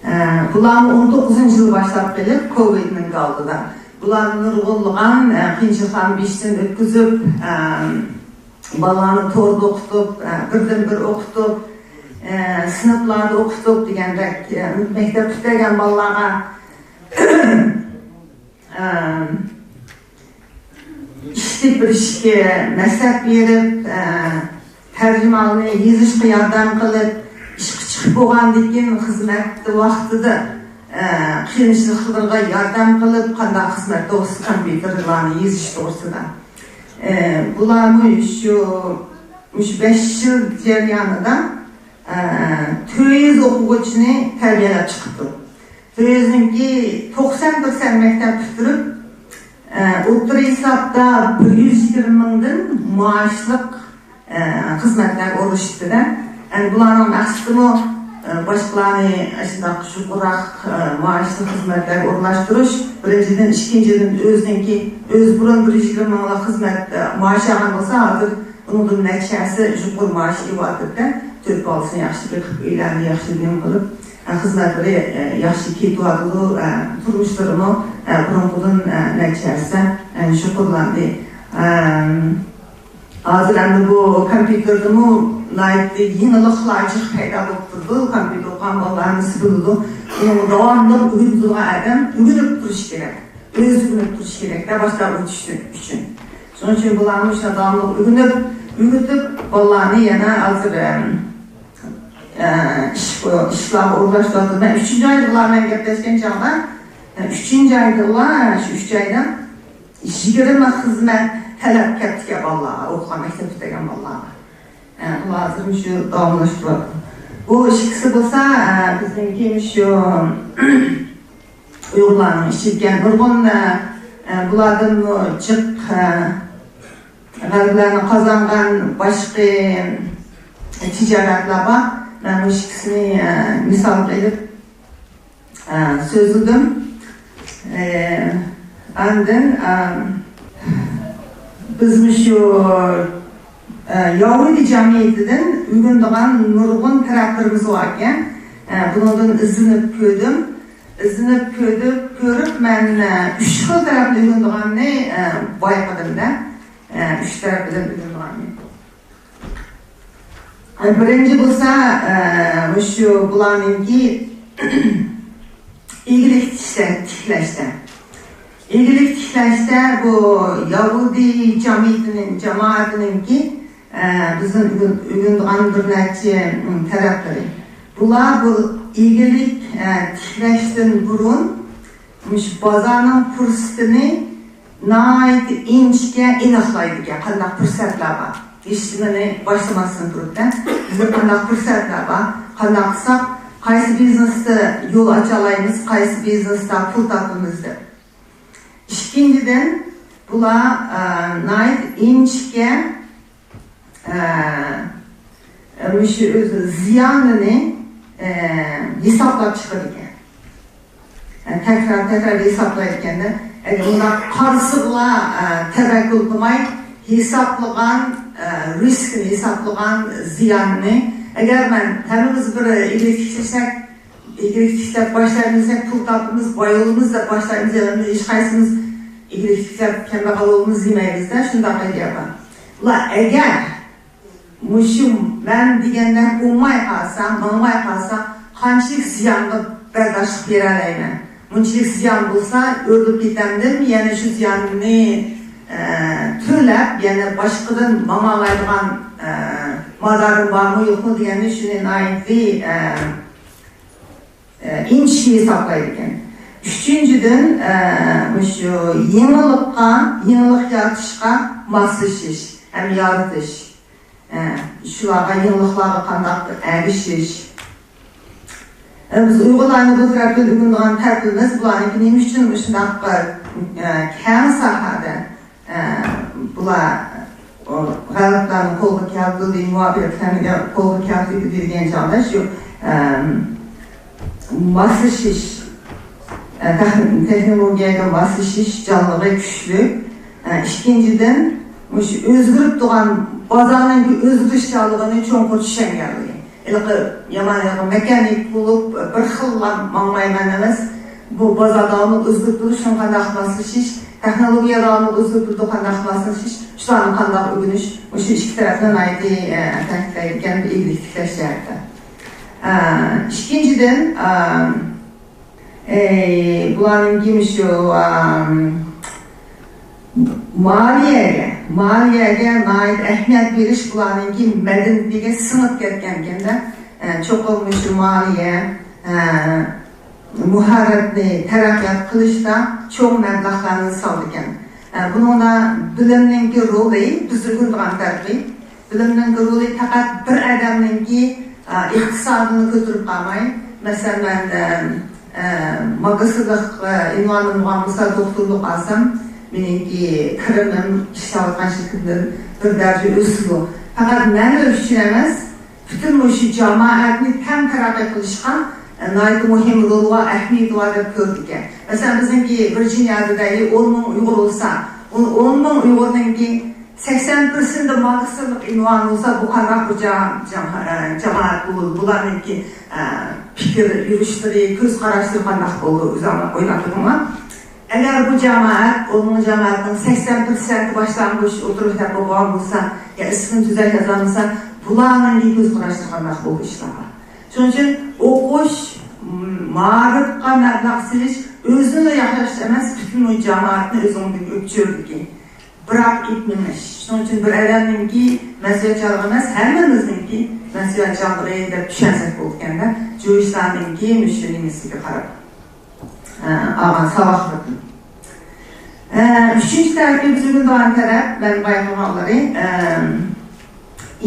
ئە، بۇلارمۇ ئون توققۇزىنچى يىلى باشلاپ قېلىپ، كوۋىدنىڭ ئالدىدا. بۇلار نۇرغۇنلىغان، ئە، قىيىنچىلىقلارنى بېشىدىن ئۆتكۈزۈپ، ئە، بالىلارنى توردا ئوقۇتۇپ، ئە، بىردىن بىر ئوقۇتۇپ، ئە، سىنىپلاردا ئوقۇتۇپ دېگەندەك، ئە، مەكتەپ پۈتتۈرگەن بالىلارغا ئىشتىن بىر ئىشكە مەسلىھەت بېرىپ، ئە، تەرجىمىھالنى يېزىشقا ياردەم قىلىپ، ئىشقا چىقىپ بولغاندىن كېيىن خىزمەت ۋاقتىدا، ئە، قىيىنچىلىقلىرىغا ياردەم قىلىپ، قانداق خىزمەت توغرىسىدا، كومپيۇتېرلارنى يېزىش توغرىسىدا. ئە، بۇلارمۇ شۇ، مۇشۇ بەش يىل جەريانىدا، ئە، تۆت يۈز ئوقۇغۇچىنى تەربىيەلەپ چىقىپتۇ. تۆت يۈزنىڭكى توقسان پىرسەنت مەكتەپ پۈتتۈرۈپ، ئە، ئوتتۇرا ھېسابتا بىر يۈز يىگىرمە مىڭدىن مائاشلىق، ئە، خىزمەتلەرگە ئورۇنلىشىپتۇ-دە. ئەمدى بۇلارنىڭ مەقسىتىمۇ، ئە، باشقىلارنى ئاشۇنداق يۇقىرىراق، ئە، مائاشلىق خىزمەتلەرگە ئورۇنلاشتۇرۇش، بىرىنچىدىن. ئىككىنچىدىن، ئۆزىنىڭكى، ئۆزى بۇرۇن بىر يۈز يىگىرمە مىڭلىق خىزمەت، ئە، مائاش ئالغان بولسا، ھازىر ئۇنىڭدىن نەچچە ھەسسە يۇقىرى مائاش ئېلىۋاتىدۇ-دە. تۆت بالىسىنى ياخشى بېقىپ، ئۆيلەرنى ياخشى نېمە قىلىپ، ئە، خىزمەتلىرى، ئە، ياخشى كېتىۋاتىدۇ، ئە، تۇرمۇشلىرىمۇ، ئە، بۇرۇنقىدىن، ئە، نەچچە ھەسسە، ئە، يۇقىرىلاندى. ئەم، ھازىر ئەمدى بۇ كومپيۇتېردىمۇ ناھايىتى يېڭىلىقلار جىق پەيدا بولۇپ تۇرىدۇ. كومپيۇتېر ئوقۇغان بالىلار ھەممىسى بىلىدۇ. ئۇنىڭغا داۋاملىق ئۆگىنىدىغان ئادەم ئۆگىنىپ تۇرۇشى كېرەك. ئۆزى ئۆگىنىپ تۇرۇشى كېرەك-دە، باشقىلارغا ئۆتۈش ئۈچۈن. شۇنىڭ ئۈچۈن بۇلارنى شۇنداق داۋاملىق ئۆگىنىپ، ئۆگىتىپ، بالىلارنى يەنە ھازىر، ئەم، ئە، ئىش، ئىشلارغا ئورۇنلاشتۇرۇۋاتىدۇ. مەن ئۈچىنچى ئايدا بۇلار بىلەن گەپلەشكەن چاغدا، ئە، ئۈچىنچى ئايدا بۇلار، شۇ ئۈچ ئايدا يىگىرمە خىزمەت تەلەپ كەپتىكەن بالىلارغا، ئوقۇغان مەكتەپ پۈتتۈرگەن بالىلارغا. ئە، بۇلار ھازىر مۇشۇ داۋاملاشتۇرۇۋاتىدۇ. بۇ ئىككىسى بولسا، ئە، بىزنىڭكى مۇشۇ ئۇيغۇرلارنىڭ ئىشى ئىكەن. نۇرغۇن، ئە، ئە، بۇلاردىنمۇ جىق، ئە، غەلىبىلەرنى قازانغان باشقا تىجارەتلەر بار. مەن مۇشۇ ئىككىسىنى، ئە، مىسالغا ئېلىپ، ئە، سۆزلىدىم. ئە، ئاندىن، ئە، بىز مۇشۇ، ئە، ياھۇدىي جەمئىيىتىدىن ئۆگىنىدىغان نۇرغۇن تەرەپلىرىمىز بار ئىكەن. ئە، بۇنىڭدىن ئىزدىنىپ كۆردۈم. ئىزدىنىپ كۆردۈم، كۆرۈپ مەن، ئە، ئۈچ خىل تەرەپنى ئۆگىنىدىغاننى، ئە، بايقىدىم-دە. ئە، ئۈچ تەرەپتىن ئۆگىنىدىغاننى. بىرىنچى بولسا، ئە، مۇشۇ بۇلارنىڭكى ئىگىلىك تىكلە-، تىكلەشتە. ئىگىلىك تىكلەشتە بۇ ياھۇدىي جەمئىيىتىنىڭ، جامائىتىنىڭكى، ئە، بىزنىڭ ئۆگىن-، ئۆگىنىدىغان بىر نەچچە، ئىم، تەرەپلىرى. بۇلار بۇ ئىگىلىك، ئە، تىكلەشتىن بۇرۇن مۇشۇ بازارنىڭ پۇرسىتىنى ناھايىتى ئىنچىكە ئېنىقلايدىكەن، قانداق پۇرسەتلەر بار. ھېچنېمىنى باشلىماستىن تۇرۇپ، بىزدە قانداق پۇرسەتلەر بار، قانداق قىلساق، قايسى بىزنېستا يول ئاچالايمىز، قايسى بىزنېستا پۇل تاپىمىز دەپ. ئىككىنچىدىن، بۇلار، ئە، ناھايىتى ئىنچىكە ئە، مۇشۇ ئۆزى زىيانىنى، ئە، ھېسابلاپ چىقىدىكەن. ئە، تەكرار، تەكرار ھېسابلايدىكەندە، ئەگەر ئۇنداق قارىسىغىلا، ئە، تەۋەككۈل قىلماي، ھېسابلىغان، ئە، رىسكنى ھېسابلىغان زىياننى، ئەگەر مەن ھەممىمىز بىر ئىگىلىك تىكلىسەك، ئىگىلىك تىكلەپ باشلايمىز دېسەك، پۇل تاپىمىز، باي بولىمىز دەپ باشلايمىز، يەنى ھېچقايسىمىز ئىگىلىك تىكلەپ كەمبەغەل بولىمىز دېمەيمىز-دە، شۇنداق ئىدىيە بار. ئۇلار ئەگەر مۇشۇ مەن دېگەندەك ئۇماي قالسا، ماڭماي قالسا، قانچىلىك زىيانغا بەرداشلىق بېرەلەيمەن؟ مۇنچىلىك زىيان بولسا، ئۆرۈلۈپ كېتەمدىم، يەنە شۇ زىياننى، ئە، تۆلەپ، يەنە باشقىدىن ماڭالايدىغان، ئە، مادارىم بارمۇ، يوقمۇ دېگەننى شۇنى ناھايىتى، ئە، ئە، ئىنچىكە ھېسابلايدىكەن. ئۈچىنچىدىن، ئە، مۇشۇ يېڭىلىققا، يېڭىلىق يارىتىشقا ماسلىشىش ھەم يارىتىش. ئە، شۇلارغا، يېڭىلىقلارغا قانداق ئەگىشىش. ئە، بىز ئۇيغۇرلارنى بۇ تەرەپتىن ئۆگىنىدىغان تەرىپىمىز، بۇلارنىڭكى نېمە ئۈچۈن مۇشۇنداق، ئە، كەڭ ساھەدە، ئە، بۇلار، ئۇ، غەربلەرنى قولغا كەلتۈردى، مۇۋەپپەقىيەتلەرنى قولغا كەلتۈردى دېگەن چاغدا شۇ، ئە، ماسلىشىش، ئە، تېخ-، تېخنولوگىيەگە ماسلىشىش جانلىقى كۈچلۈك. ئە، ئىككىنچىدىن، مۇشۇ ئۆزگىرىپ تۇرغان بازارنىڭكى ئۆزگىرىشچانلىقىنى چوڭقۇر چۈشەنگەنلىكى. ھېلىقى يامان، ھېلىقى مېخانىك بولۇپ، بىر خىللا ماڭمايمەن ئەمەس. بۇ بازار داۋاملىق ئۆزگىرىپ تۇرۇش، شۇنىڭغا قانداق ماسلىشىش، تېخنولوگىيە داۋاملىق ئۆزگىرىپ تۇرىدۇ، قانداق ماسلىشىش، شۇلارنى قانداق ئۆگىنىش، مۇشۇ ئىككى تەرەپنى ناھايىتى، ئە، تەكىتلەيدىكەن، بىر ئىگىلىك تىكلەش جەھەتتە. ئە، ئىككىنچىدىن، ئە، ئەي، بۇلارنىڭكى مۇشۇ، ئام، مالىيەگە، مالىيەگە ناھايىتى ئەھمىيەت بېرىش بۇلارنىڭكى مەدەنىيىتىگە سىڭىپ كەتكەنكەن-دە. ئە، چوقۇم مۇشۇ مالىيە، ئە، ماھارەتنى تەرەققىيات قىلىشتا چوڭ مەبلەغلەرنى سالىدىكەن. ئە، بۇنىڭدا بىلىمنىڭكى رولى، بىز ئۆگىنىدىغان تەرىپى، بىلىمنىڭكى رولى پەقەت بىر ئادەمنىڭكى، ئە، ئىقتىسادىنى كۆتۈرۈپ قالماي، مەسىلەن، مەن، ئە، ئە، ماگىستىرلىق، ئە، ئۇنۋانىم بولغان بولسا، دوكتورلۇق ئالسام، مېنىڭكى كىرىمىم ئىشلەۋاتقان شىركىتىمدىن بىر دەرىجە ئۆسىدۇ. پەقەت مەن ئۆسۈش ئۈچۈن ئەمەس، پۈتۈن مۇشۇ جامائەتنى تەڭ تەرەققىي قىلىشقا، ئە، ناھايىتى مۇھىم رولى بار، ئەھمىيىتى بار دەپ كۆرىدىكەن. مەسىلەن، بىزنىڭكى ۋىرجىنىيەدە دەيلى ئون مىڭ ئۇيغۇر بولسا، ئون، ئون مىڭ ئۇيغۇرنىڭكى سەكسەن پىرسەنتى ماگىستىرلىق ئۇنۋانى بولسا، بۇ قانداق بىر جا-، جا-، ئە، جامائەت بولىدۇ؟ بۇلارنىڭكى، ئە، پىكىر يۈرۈشلىرى، كۆز قاراشلىرى قانداق بولىدۇ؟ ئۆزۈڭلار ئويلاپ بېقىڭلار. ئەگەر بۇ جامائەت، ئۇنىڭ جامائەتنىڭ سەكسەن پىرسەنتى باشلانغۇچ ئوتتۇرا مەكتەپتە ئوقۇغان بولسا، يا ئىسمىنى تۈزەك يازالمىسا، بۇلارنىڭكى كۆز قاراشلىرى قانداق بولىدۇ ئىشلارغا؟ شۇنىڭ ئۈچۈن ئوقۇش، م-، مائارىپقا مەبلەغ سېلىش ئۆزىنىلا ياخشىلاش ئەمەس، پۈتۈن جامائەتنى ئۆزۈڭدىن ئۆتكۈزىدىكەن. بىراق ئىت مېڭىش. شۇنىڭ ئۈچۈن بىر ئادەمنىڭكى مەسئۇلىيەتچانلىقى ئەمەس، ھەممىمىزنىڭكى مەسئۇلىيەتچانلىقى دەپ چۈشەنسەك بولىدىكەن-دە. جۇ ئىشلارنىڭكى مۇشۇ نېمىسىگە قاراپ، ئە، ئالغان ساۋاقلىرىدىن. ئە، ئۈچىنچى تەرەپكە بىز ئۆگىنىدىغان تەرەپ، مەن بايقىغانلىرى، ئە،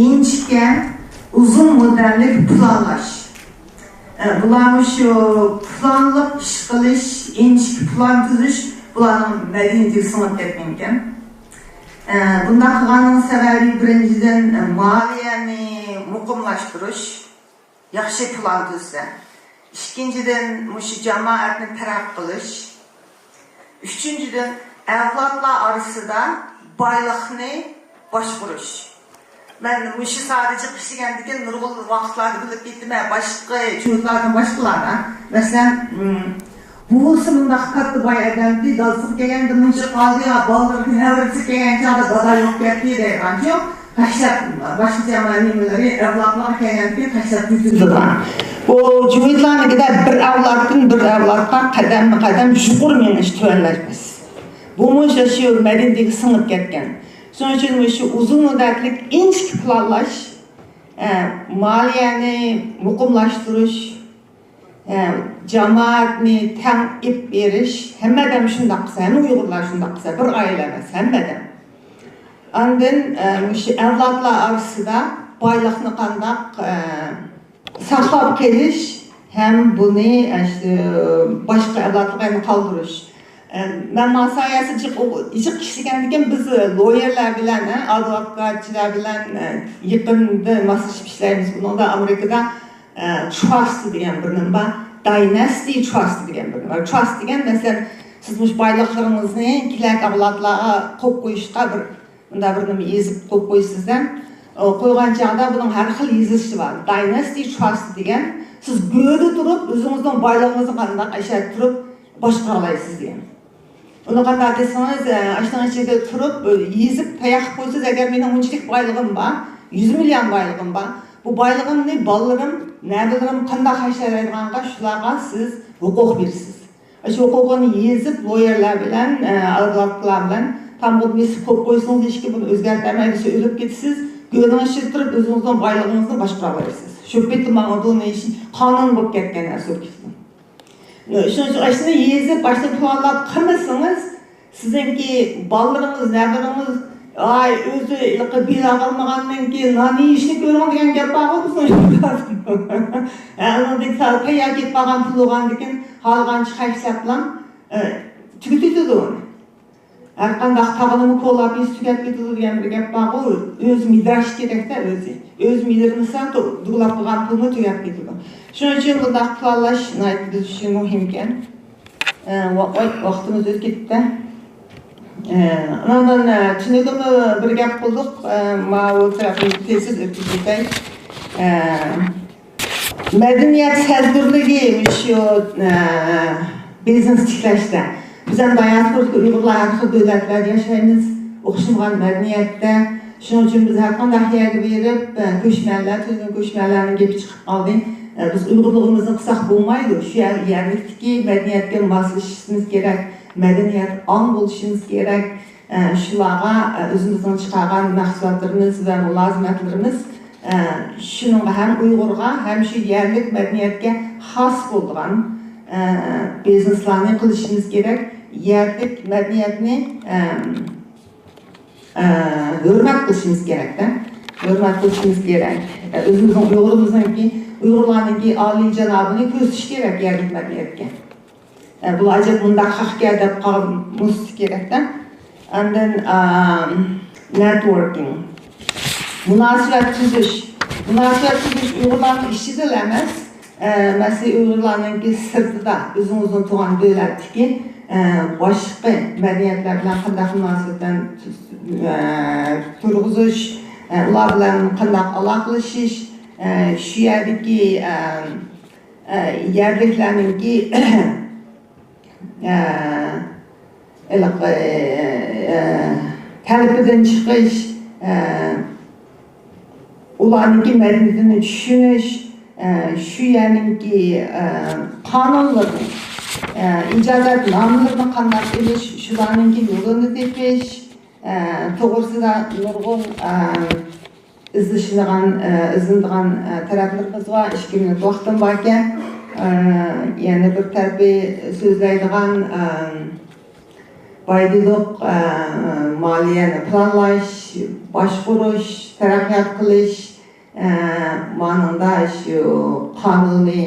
ئىنچىكە، ئۇزۇن مۇددەتلىك پىلانلاش. ئە، بۇلارمۇ شۇ پىلانلىق ئىش قىلىش، ئىنچىكە پىلان تۈزۈش، بۇلارنىڭ مەدەنىيىتىگە سىڭىپ كەتكەنىكەن. ئە، بۇنداق قىلغاننىڭ سەۋەبى، بىرىنچىدىن، ئە، مالىيەنى مۇقىملاشتۇرۇش، ياخشى پىلان تۈزسە. ئىككىنچىدىن، مۇشۇ جامائەتنى تەرەققىي قىلىش. ئۈچىنچىدىن، ئەۋلادلار ئارىسىدا بايلىقنى باشقۇرۇش. مەن مۇشۇ ساھەدە جىق ئىشلىگەندىكىن نۇرغۇن ۋاقىتلاردا بىلىپ كەتتىم، ھە، باشقا جۇمۇتلاردىن باشقىلاردا. مەسىلەن، م، بوۋىسى مۇنداق كاتتا باي ئادەمدى، دادىسىغا كەلگەندە مۇنچە قالدى، يا بالىلىرىغا، نەۋرىسىگە كەلگەن چاغدا دادا يوق كەتتى دەيدىغانچۇ. تاشلاپ، باشقىچە نېمىلىرى ئەۋلادلارغا كەلگەندىكىن تاشلاپ كېتىدۇ. بۇ جۇمۇتلارنىڭكىدە بىر ئەۋلادتىن بىر ئەۋلادقا قەدەممۇ قەدەم يۇقىرى مېڭىش، تۆۋەنلەشمەس. بۇمۇ شۇ، شۇ مەدەنىيىتىگە سىڭىپ كەتكەن. شۇنىڭ ئۈچۈن مۇشۇ ئۇزۇن مۇددەتلىك ئىنچىكە پىلانلاش، ئە، مالىيەنى مۇقىملاشتۇرۇش، ئە، جامائەتنى تەڭ ئېلىپ بېرىش، ھەممە ئادەم شۇنداق قىلسا، ھەممە ئۇيغۇرلار شۇنداق قىلسا، بىر ئائىلە ئەمەس، ھەممە ئادەم. ئاندىن، ئە، مۇشۇ ئەۋلادلار ئارىسىدا بايلىقنى قانداق، ئە، ساقلاپ قېلىش ھەم بۇنى، ئە، شۇ باشقا ئەۋلادلارغا يەنە قالدۇرۇش. ئە، مەن ماڭا سايەسى جىق، جىق ئىشلىگەندىكىن بىز لويېرلار بىلەن، ئە، ئادۋوكاتچىلار بىلەن، ئە، يېقىندا ماسلىشىپ ئىشلەيمىز. بۇنىڭدا ئامېرىكىدا، ئە، تراست دېگەن بىر نېمە بار، دايناستى تراست دېگەن بىر نېمە بار. تراست دېگەن، مەسىلەن، سىز مۇشۇ بايلىقلىرىڭىزنى كېلەركى ئەۋلادلارغا قويۇپ قويۇشقا بىر، مۇنداق بىر نېمە يېزىپ قويۇپ قويىسىز-دە. ئۇ قويغان چاغدا بۇنىڭ ھەر خىل يېزىلىشى بار. Dynasty Trust دېگەن، سىز گۆردە تۇرۇپ ئۆزىڭىزنىڭ بايلىقىڭىزنى قانداق ئەشەدە تۇرۇپ باشقۇرالايسىز دېگەن. ئۇنى قانداق دېسىڭىز، ئە، ئاشۇنىڭ ئىچىدە تۇرۇپ، ئە، يېزىپ تەييار قىلىپ قويسىز، ئەگەر مېنىڭ مۇنچىلىك بايلىقىم بار، يۈز مىليون بايلىقىم بار، بۇ بايلىقىمنى بالىلىرىم، نەۋرىلىرىم قانداق خەجلەيدىغانغا شۇلارغا سىز ھوقۇق بېرىسىز. ئاشۇ ھوقۇقىنى يېزىپ، لويېرلار بىلەن، ئە، ئادۋوكاتلار بىلەن تامغىدىن بېسىپ قويۇپ قويسىڭىز، ھېچكىم بۇنى ئۆزگەرتەلمەيدۇ، سىز ئۆلۈپ كېتىسىز، گۆرنىڭ ئىچىدە تۇرۇپ ئۆزىڭىزنىڭ بايلىقىڭىزنى باشقۇرالايسىز. شۇ پېتى ماڭىدۇ، قانۇن بولۇپ كەتكەن نەرسە بولۇپ كېتىدۇ. شۇنىڭ ئۈچۈن ئاشۇنى يېزىپ، باشتا پىلانلاپ قىلمىسىڭىز، سىزنىڭكى بالىلىرىڭىز، نەۋرىلىرىڭىز، ئاي، ئۆزى ھېلىقى بىلا قالمىغاندىن كېيىن نان يېيىشنى كۆرۈڭ دېگەن گەپ بارغۇ بىزنىڭ. ھە، ئۇنىڭدىن كېيىن تەييار كېتىپ قالغان پۇل بولغاندىن كېيىن خالىغانچە خەجلەپلا، ئە، تۈگىتىدۇ ئۇنى. ھەرقانداق تاغنىمۇ كولاپ يېسە تۈگەپ كېتىدۇ دېگەن بىر گەپ بارغۇ، ئۆزى مىدىراشى كېرەكتە ئۆزى. ئۆزى مىدىرمىسا، دۇغلاپ قىلغان پۇلمۇ تۈگەپ كېتىدۇ. شۇنىڭ ئۈچۈن بۇنداق پىلانلاش ناھايىتى بىز ئۈچۈن مۇھىمكەن. ئە، ۋا-، ۋاي، ۋاقتىمىز ئۆتۈپ كېتىپتۇ. ئە، ئاناندىن، ئە، تۈنۈگۈنمۇ بىر گەپ قىلدۇق. ئە، ماۋۇ تەرەپنى تېزسىز ئۆتۈپ كېتەي. ئە، مەدەنىيەت سەزگۈرلۈكى مۇشۇ، ئە، بىزنېس تىكلەشتە. بىز ھەم دىئاسپورادىكى ئۇيغۇرلار ھەر خىل دۆلەتلەردە ياشايمىز، ئوخشىمىغان مەدەنىيەتتە. شۇنىڭ ئۈچۈن بىز ھەرقانداق يەرگە بېرىپ، ئە، كۆچمەنلەر، تۈنۈگۈن كۆچمەنلەرنىڭ گېپى چىقىپ قالدى. ئە، بىز ئۇيغۇرلۇقىمىزنى قىلساق بولمايدۇ. شۇ يەر، يەرلىكتىكى مەدەنىيەتكە ماسلىشىشىمىز كېرەك، مەدەنىيەت ئاڭ بولۇشىمىز كېرەك. ئە، شۇلارغا، ئە، ئۆزىمىزنىڭ چىقارغان مەھسۇلاتلىرىمىز ۋە مۇلازىمەتلىرىمىز، ئە، شۇنىڭغا ھەم ئۇيغۇرغا، ھەم شۇ يەرلىك مەدەنىيەتكە خاس بولىدىغان، ئە، بىزنېسلارنى قىلىشىمىز كېرەك. يەرلىك مەدەنىيەتنى، ئە، ئە، ھۆرمەت قىلىشىمىز كېرەكتە. ھۆرمەت قىلىشىمىز كېرەك. ئە، ئۆزىمىزنىڭ ئۇيغۇرىمىزنىڭكى، ئۇيغۇرلارنىڭكى ئالىيجانابىنى كۆرسىتىش كېرەك يەرلىك مەدەنىيەتكە. ئە، بۇلار ئەجەب مۇنداق خەقكە دەپ قالمىسا كېرەكتە. And then, um, networking. مۇناسىۋەت تۈزۈش. مۇناسىۋەت تۈزۈش ئۇيغۇرلارنىڭ ئىچىدىلا ئەمەس، ئە، مەسىلەن، ئۇيغۇرلارنىڭكى سىرتىدا، ئۆزىڭىزنىڭ تۇغان دۆلەتتىكى، ئە، باشقا مەدەنىيەتلەر بىلەن قانداق مۇناسىۋەتلەرنى تۈز-، ئە، تۇرغۇزۇش، ئە، ئۇلار بىلەن قانداق ئالاقىلىشىش، ئە، شۇ يەردىكى، ئە، ئە، يەرلىكلەرنىڭكى، ئە، ھېلىقى، ئە، تەلىپىدىن چىقىش، ئە، ئۇلارنىڭكى مەدەنىيىتىنى چۈشىنىش، ئە، شۇ يەرنىڭكى، ئە، قانۇنلىرىنى، ئە، ئىجازەتنامىلىرىنى قانداق ئېلىش، شۇلارنىڭكى يولىنى تېپىش، ئە، توغرىسىدا نۇرغۇن، ئە، ئىزدىشىدىغان، ئە، ئىزدىنىدىغان، ئە، تەرەپلىرىمىز بار. ئىككى مىنۇت ۋاقتىم باركەن، ئە، يەنە بىر تەرىپى سۆزلەيدىغان، ئە، بايدۇلۇق، ئە، مالىيەنى پىلانلاش، باشقۇرۇش، تەرەققىيات قىلىش، ئە، مانىڭدا شۇ قانۇنىي،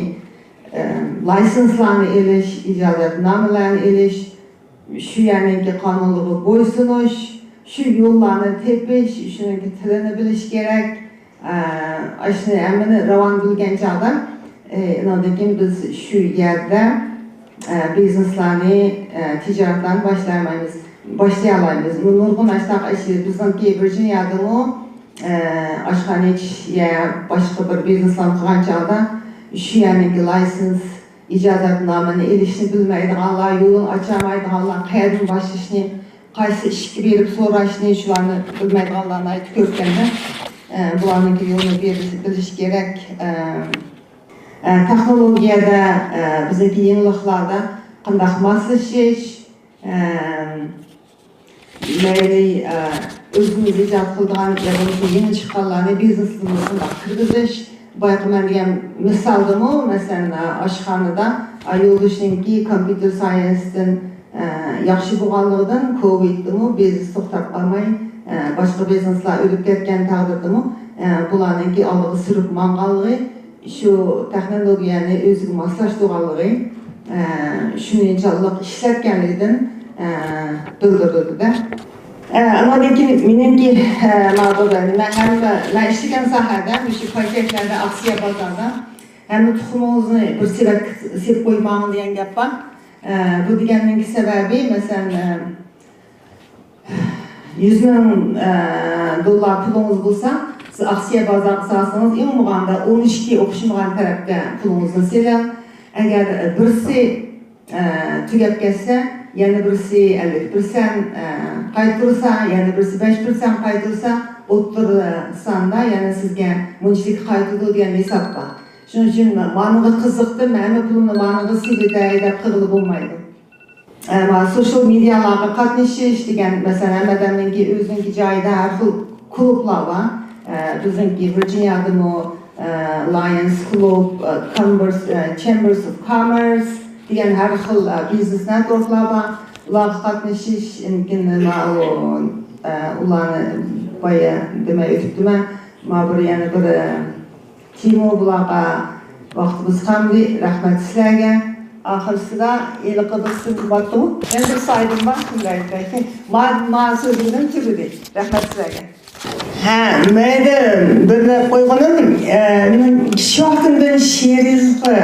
ئە، لايسېنسلارنى ئېلىش، ئىجازەتنامىلەرنى ئېلىش، شۇ يەرنىڭكى قانۇنلىرىغا بويسۇنۇش، شۇ يوللارنى تېپىش، شۇنىڭكى تىلىنى بىلىش كېرەك. ئە، ئاشۇنى ھەممىنى راۋان بىلگەن چاغدا، ئە، ئۇنىڭدىن كېيىن بىز شۇ يەردە، ئە، بىزنېسلارنى، ئە، تىجارەتلەرنى باشلايالمايمىز، باشلىيالايمىز. نۇرغۇن ئاشۇنداق ئىش، بىزنىڭكى ۋىرجىنىيەدىمۇ، ئە، ئاشخانا ئېچىش يا باشقا بىر بىزنېسلارنى قىلغان چاغدا شۇ يەرنىڭكى لايسېنس، ئىجازەتنامىنى ئېلىشنى بىلمەيدىغانلار، يولىنى ئاچالمايدىغانلار، قەيەردىن باشلىشىنى، قايسى ئىشىككە بېرىپ سوراشنى، شۇلارنى بىلمەيدىغانلار ناھايىتى كۆپكەندە، ئە، بۇلارنىڭكى يولىنى بىلىش، بىلىش كېرەك. ئە، ئە، تېخنولوگىيەدە، ئە، بىزنىڭكى يېڭىلىقلاردا قانداق ماسلىشىش، ئە، مەيلى، ئە، ئۆزىمىز ئىجاد قىلىدىغان يا بولمىسا يېڭى چىققانلارنى بىزنېسىمىزغا قانداق كىرگۈزۈش. بايىقى مەن دېگەن مىسالدىمۇ، مەسىلەن، ئە، ئاشخانىدا، ئە، يولدىشىنىڭكى كومپيۇتېر ساينستىن، ئە، ياخشى بولغانلىقىدىن، كوۋىدتىمۇ بىزنېس توختاپ قالماي، ئە، باشقا بىزنېسلار ئۆلۈپ كەتكەن تەقدىردىمۇ، ئە، بۇلارنىڭكى ئالغا سۈرۈپ ماڭغانلىقى، شۇ تېخنولوگىيەنى ئۆزىگە ماسلاشتۇرغانلىقى، ئە، شۇنى جانلىق ئىشلەتكەنلىكىدىن، ئە، بىلدۈرۈلدى-دە. ئە، ئاندىن كېيىن مېنىڭكى، ئە، ماۋۇ نېمە، ھەممە مەن ئىشلىگەن ساھەدە، مۇشۇ پاكەتلەردە، ئاقسىيە بازاردا ھەممە تۇخۇمىڭىزنى بىر سېۋەتكە سېلىپ قويماڭ دېگەن گەپ بار. ئە، بۇ دېگەننىڭ سەۋەبى، مەسىلەن، ئە، يۈز مىڭ، ئە، دوللار پۇلىڭىز بولسا، سىز ئاكسىيە بازارغا سالسىڭىز، ئەڭ بولمىغاندا ئون ئىككى ئوخشىمىغان تەرەپكە پۇلىڭىزنى سېلىڭ. ئەگەر بىرسى، ئە، تۈگەپ كەتسە، يەنە بىرسى ئەللىك پىرسەنت، ئە، قايتۇرسا، يەنە بىرسى بەش پىرسەنت قايتۇرسا، ئوتتۇرا ساندا يەنە سىزگە مۇنچىلىك قايتىدۇ دېگەن ھېساب بار. شۇنىڭ ئۈچۈن مانىڭغا قىزىقتىم، ھەممە پۇلۇمنى مانىڭغا سېلىۋېتەي دەپ قىلغىلى بولمايدۇ. ئە، مانا سوشىيال مېدىيالارغا قاتنىشىش دېگەن، مەسىلەن، ھەممە ئادەمنىڭكى ئۆزىنىڭكى جايىدا ھەر خىل كۇلۇبلار بار. ئە، بىزنىڭكى ۋىرجىنىيادىمۇ، ئە، لايونس كۇلۇب، ئە، كامبېرس، ئە، چېمبېرس ئوف كامېرس دېگەن ھەر خىل، ئە، بىزنېس نېتوركلار بار. ئۇلارغا قاتنىشىش، مۇمكىن، ماۋۇ، ئە، ئۇلارنى بايا دېمەي ئۆتۈپتىمەن. مانا بىر، يەنە بىر، ئە، تېما بۇلارغا ۋاقتىمىز قالمىدى. رەھمەت سىلەرگە. ئاخىرسىدا ھېلىقى بىر سىن بارتۇ. مەن بىر سايدىم بار، شۇنداق ئېيتاي. ما، ما سۆزۈمدىن تۈگىدى. رەھمەت سىلەرگە. ھە، مەيلى، بىر دەپ قويغىنىم، ئە، مېنىڭ كىچىك ۋاقتىمدىن شېئىر يېزىشقا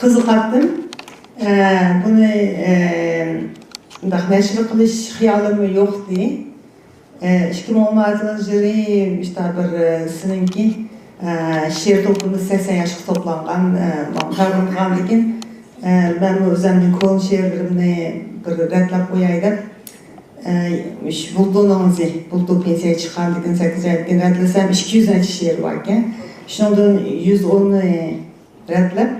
قىزىقاتتىم. ئە، بۇنى، ئە، مۇنداق نەشر قىلىش خىيالىممۇ يوقتى. ئىككى مىڭ ئون ئالتىنچى يىلى مۇشۇنداق بىر، سىزنىڭكى، شېئىر توپلىمى سەكسەن ياشقا توپلانغان، ماڭا تەقدىم قىلغاندىكىن، مەنمۇ ئۆزۈمنىڭ كونا شېئىرلىرىمنى بىر رەتلەپ قوياي دەپ، مۇشۇ بۇلتۇرنىڭ ئۆزى، بۇلتۇر پېنسىيەگە چىققاندىكىن سەككىز ئايدىن رەتلىسەم، ئىككى يۈز نەچچە شېئىر باركەن. شۇنىڭدىن يۈز ئوننى رەتلەپ،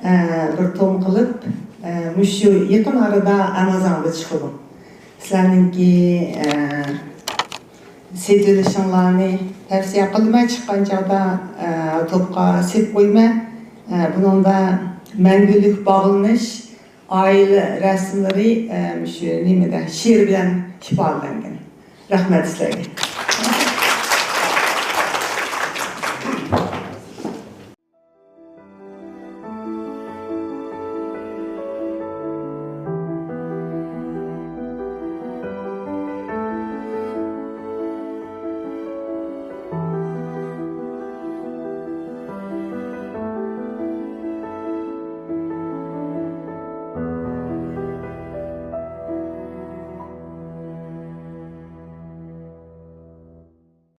ئە، بىر توم قىلىپ، ئە، مۇشۇ يېقىن ئارىدا ئامازونغا چىقىدۇ. سىلەرنىڭكى، ئە، سېتىۋېلىشىڭلارنى تەۋسىيە قىلىمەن. چىققان چاغدا، ئە، توپقا سېلىپ قويىمەن. ئە، بۇنىڭدا مەڭگۈلۈك باغلىنىش، ئائىلە رەسىملىرى، ئە، مۇشۇ نېمىدە، شېئىر بىلەن ئىپادىلەنگەن. رەھمەت سىلەرگە.